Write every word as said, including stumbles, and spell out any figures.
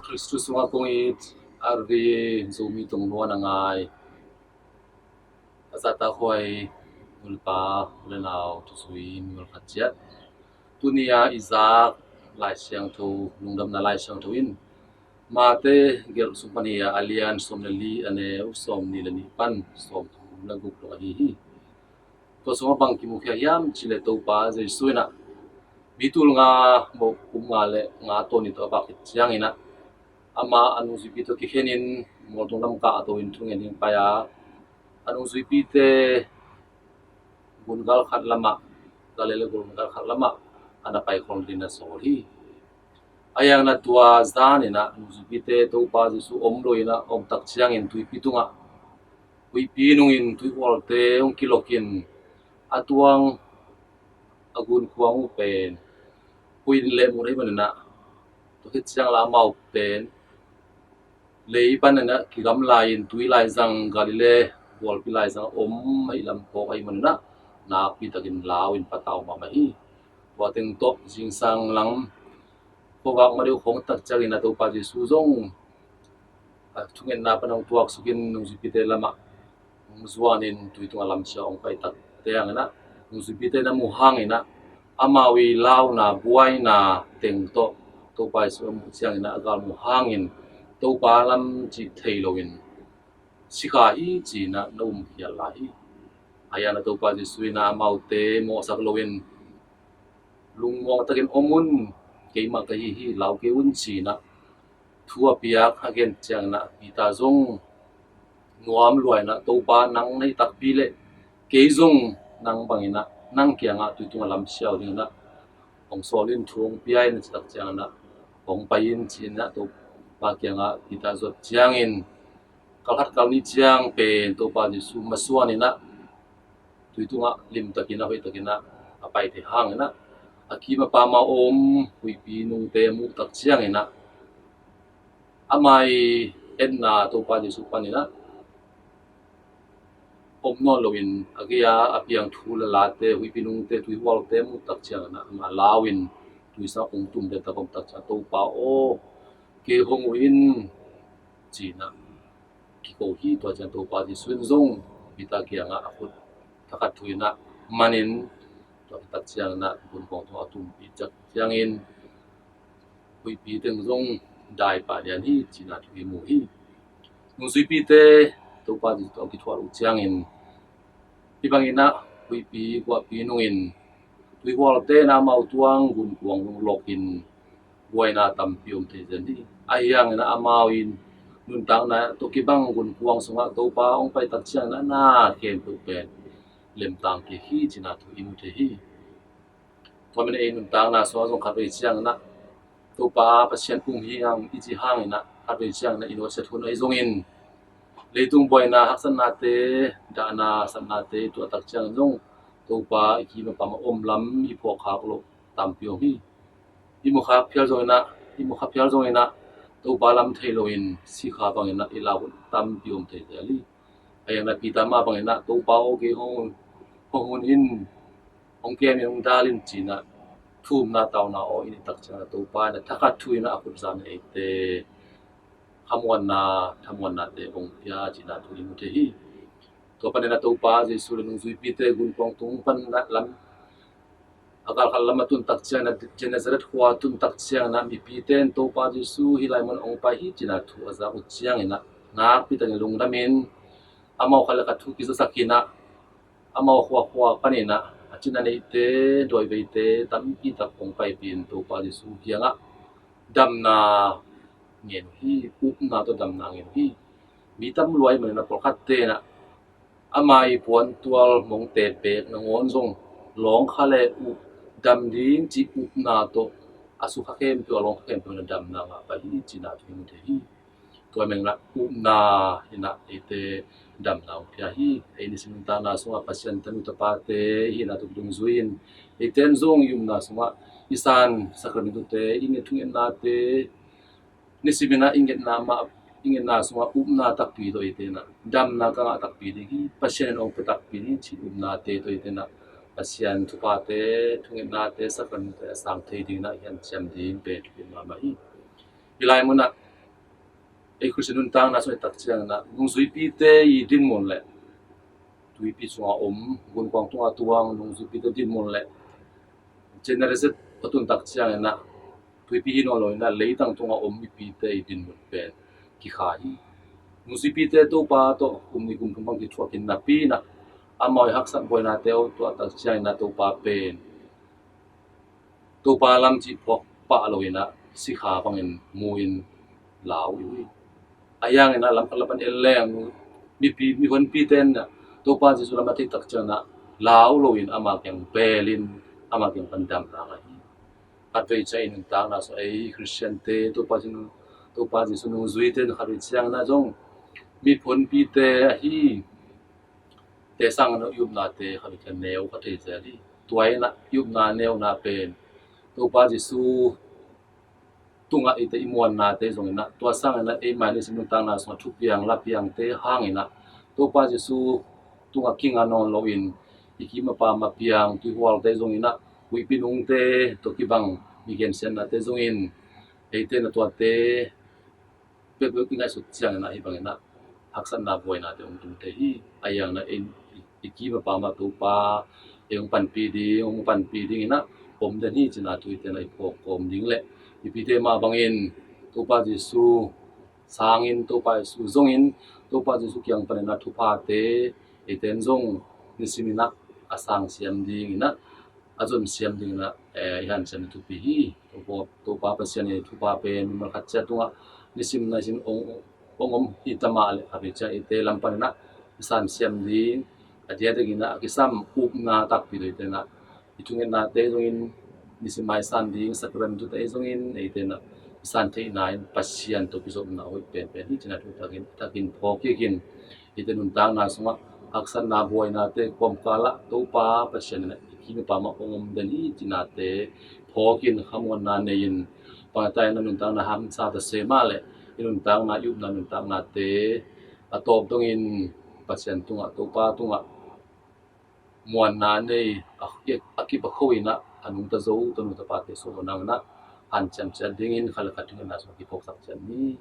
Khristu sungah kong it, a ri Zomi tongluan a ngai, a zahtakhuai nulepa, nulenau, thuzui, nulepa ciat. Tuni-a i zak Lai Siangtho, Lungdamna Lai Siangtho in Mate gelh sung pan hi a, a lian sawm le li, a neu sawmnih le nih pan sawmthum le guk dong ahi hi. Tua sungah bang kimukhia hiam cih leh Topa Jesu in ah mi tul nga, moh kum nga le nga tawn ni tawh a vak khit ciangin ah amah a nungzuipi tawh kikhenin mualtung lam kah a to in thungen ding pai a, a nungzuipite gun gal khat lamah, Galilee gun gal khat lamah a na pai khol ding na sawl hi. A hiang na tua zan in ah nungzuipite Topa Jesu om lo in ah om tak ciangin tuipi tungah huihpi nungin tuihualte hong kilokin a tuang a gunkuang uh pen huih in lehmut ahih manin ah tua khit ciang la amau pen lei pan in ah kigamla in tui laizang, Galilee gualpi laizang a om ahih lam phawk ahih manin ah nakpi takin lau in patau mahmah hi. Tua teng tawh zingsang lam khuavak ma deuh khawng tak ciangin ah Topa Jesu zong a thungetna pan hong tuaksukin nungzuipite lamah hong zuanin tui tungah lamsia hong pai tak ciangin ah nungzuipite na muh hangin ah amau i launa buaina teng tawh Topa Jesu a muh ciangin ah a gal muh hangin Topa lam cih thei loin sikha hi ci-in ah na um khial lai hi. A hiang na Topa Jesu in ah amaute mawhsak loin lungmuang takin om un, keimah ka hi hi, lau kei un ci-in ah thu a piak a gen ciangin ah Peter zong nuam lua in ah Topa nang na hi takpi leh kei zong nang bangin ah nang kiangah tui tungah lamsia uh dingin ah hong sawl in, thu hong pia in a cih tak ciangin ah hong pai in ci-in ah Topa kiangah Peter zuat ciangin kal khat kal nih ciang pen Topa Jesu masuan in ah tui tungah limtakin ah hoihtakin ah a pai thei hangin ah a kim a pam a om huihpi nungte muh tak ciangin ah ama i etna Topa Jesu panin ah om nawn loin a gei-a a piang thu le late, huihpi nungte, tuihualte muh tak ciangin ah ama lau in tui sungah hong tum den tak om tak ciang Topa aw, kei hong huh in ci-in ah kiko hi. Tua ciang Topa Jesu in zong Peter kiangah a khut thakhat thu in ah manin tua khit tak ciangin ah gunkuang tungah a tumpih tak ciangin huihpi teng zong dai pah lian hi cihna thu i mu hi. Nungzuipite Topa Jesu tawh a kithuah uh ciangin hih bangin ah huihpi guahpi nungin tuihualte in ah amau tuang gunkuang zong lokin buaina tampi om thei zen hi. A hiangin ah amau in nuntakna tawh kibang gunkuang sungah Topa hong pai tak ciangin ah na khempeuh pen lemtang kik hi cihna thu i mu thei hi. Tua manin ei nuntakna sungah zong khatvei ciangin ah Topa Pasian um hi hang i cih hangin ah khatvei ciangin ah i nusiat hun ahi zongin leitung buaina haksatnate, dahna satnate i tuah tak ciangin zong Topa i kim a pam a om lam i phawk khak loh tampi om hi. I mu khak phial zongin ah, i mu khak phial zongin ah Topa lam thei loin sikha bangin ah i lau hun tampi om thei zel hi. A hiang na Peter mah bangin ah Topa aw, kei hong, hong hun in, hong kem in, hong dal in ci-in ah thumna tauna aw in i tak ciang ah Topa in ah thakhat thu in ah a khut zan eite khamuanna, thamuannate hong pia cihna thu i mu thei hi. Tua panin ah Topa Jesu le nungzuipite gunkuang tung pan ah lam a gal khat lam a tun tak ciangin ah, Gennesaret khua tun tak ciangin ah mipite in Topa Jesu hih lai mun hong pai hi cihna thu a zak uh ciangin ah nakpi takin lungdam in amau khat le khat thu kizasak in ah amau khuakhua panin ah a cin a neihte, dawiveite tampi tak hong paipih in Topa Jesu kiangah damna ngen uh hi, upna tawh damna ngen uh hi. Mi tam lua ahih manin ah pawlkhatte in ah ama i puantual mongte pek nangawn zong lawngkha le uh dam ding cih upna tawh a sukha khempeuh, a lawngkha khempeuh in ah damna ngah pai hi cihna thu i mu thei hi. Tua menglah upna in ah eite damna hong pia hi. Ei nisim nuntakna sungah Pasian tanu tapate i hihna tawh kidungzui in eite in zong i upna sungah i san sakramentte, i nget thungetnate, nisim in ah i ngetna mah, i ngetna sungah upna takpi tawh eite in ah damna ka ngah takpi ding hi, Pasian in hong pia takpi ding hi cih upnate tawh eite in ah Pasian thuphate, thungetnate, sakramentte a sang thei dingin ah i hanciam ding pen thupi mahmah hi. Hih lai munah Ei Khristian nuntakna sung i tak ciangin ah nungzuipite i dinmun le tuipi sungah om, gunkuang tungah tuang nungzuipite dinmun le generation a tun tak ciangin ah tuipi hi nawn lo in ah leitang tungah om mipite i dinmun pen kikha hi. Nungzuipite Topa tawh kum nih kum thum bang kithuah khin napi in ah amau i haksat buainate uh tuah tak ciangin ah Topa pen Topa lam cih phawk pah lo in ah sikha bangin mu in lau i uh hi. A hiangin ah lamkhat lampan en leng mipi mihonpite in ah Topa Jesu lam a theih tak ciangin ah lau lo in ama kiang beel in ama kiang pan dam hang ahi. Khatvei ciang i nuntakna sung ei Khristiante Topa Jesu, Topa Jesu nungzuite in khatvei ciangin ah zong mihonpite ahi te sangin ah i upnate khatvei ciang neu kha thei zel hi. Tua in ah i upna neuna pen Topa Jesu tungah eite i muannate zongin ah tua sangin ah eima nisim nuntakna sungah thupiang lapiangte hangin ah Topa Jesu tungah kinga nawn loin i kim a pam a piang tuihualte zongin ah huihpi nungte tawh kibang mi gensiatnate zongin eite in ah tuate peuhpeuh i ngaihsut ciangin ah hih bangin ah haksatna buainate hong tung thei hi. A hiangin ah ei i kim a pam ah Topa ei hong panpih ding, hong panpih dingin ah om den hi cihna thu eite in ah i phawk kawm ding le mipite mah bangin Topa Jesu sangin, Topa Jesu zongin, Topa Jesu kiang panin ah thuphate eite in zong nisimin ah a sang siam dingin ah a zon siam dingin ah, eh, i hanciam i thupi hi. Topa, Topa Pasian i thupha pen mimal khat ciat tungah nisim naisim ong, ong om hi ta mah leh khatvei ciang eite lam panin ah i san siam ding, a diakdiakin ah a kisam upna takpi tawh eite in ah i thungetnate zongin nisim a i san ding sakramentte zongin eite in ah i san theihna in Pasian tawh kizopna hoih penpen hi cihna thu takin, takin phawk kikin eite nuntakna sungah haksatna buainate kawmkalah Topa Pasian in ah i kim i pam ah hong om den hi cihnate phawkin khamuanna nei-in pangtai na nuntakna hamsa ta se mah leh i nuntakna i upna nuntaknate a tawp dongin Pasian tungah Topa tungah muanna nei a, a kip a kho in ah a nungta zo tanu tapate sung nang in ah hanciam ciat dingin khat le khat thungetna sung kiphawksak ciat ni.